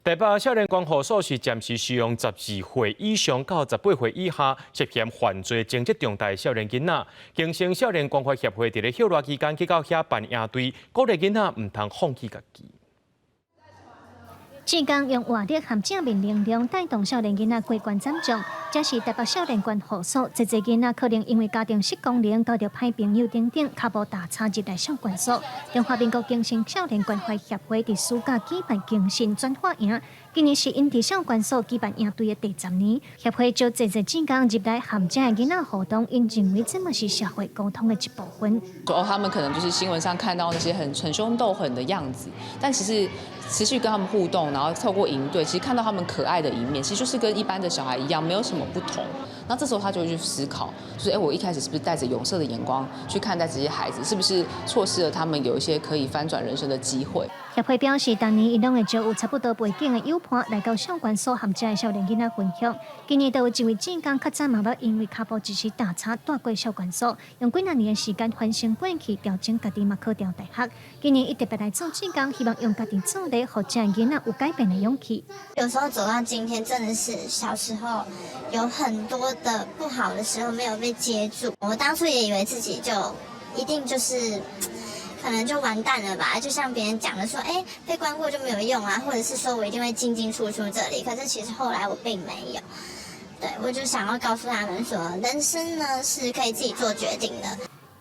台北少年觀護所是暫時收容12歲以上到18歲以下涉嫌犯罪情節重大的少年囡仔。更生少年關懷協會佇咧歇熱期間去到遐辦營隊，鼓勵囡仔毋通放棄家己。志工用活力和正面能量帶動少年囡仔過關斬將，這是台北少年觀護所。濟濟囡仔可能因為家庭失功能，交著歹朋友等等，跤步踏差入來少管所。中華民國更生少年關懷協會佇暑假舉辦更新轉化營，今年是𪜶佇少管所舉辦營隊的第10年。協會招濟濟志工入來和遮的囡仔互動，𪜶認為這嘛是社會溝通的一部分。哦，他們可能就是新聞上看到那些很逞兇鬥狠的樣子，但其實持續跟他們互動，然後透過營隊，其實看到他們可愛的一面，其實就是跟一般的小孩一樣，沒有什麼不同。那這時候他就會去思考，就是哎，我一開始是不是帶着有色的眼光去看待這些孩子，是不是錯失了他們有一些可以翻轉人生的機會？協會表示，逐年𪜶攏會招有差不多背景的友伴來到少管所和遮的少年囡仔分享。今年就有一位志工較早嘛捌因為跤步一時踏差蹛過少管所，用幾若年的時間反省過去，調整家己嘛考著大學。今年伊特別來做志工，希望用家己做例，予遮的囡仔有改變的勇氣。有時候走到今天，真的是小時候有很多的不好的時候沒有被接住。我當初也以為自己就一定就是可能就完蛋了吧，就像別人講的說，哎，被關過就沒有用啊，或者是說我一定會進進出出這裡。可是其實後來我並沒有。對，我就想要告訴他們說，人生呢是可以自己做決定的。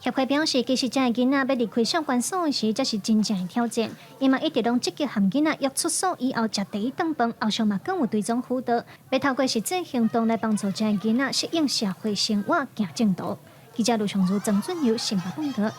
協會表示，其實遮的囡仔欲離開少管所時，這是真正的挑戰。𪜶嘛一直攏積極和囡仔約出所以後食第一頓飯，後續嘛閣有追蹤輔導，欲透過實際行動來幫助遮的囡仔適應社會生活，行正途。記者盧松如、曾俊友新北報導。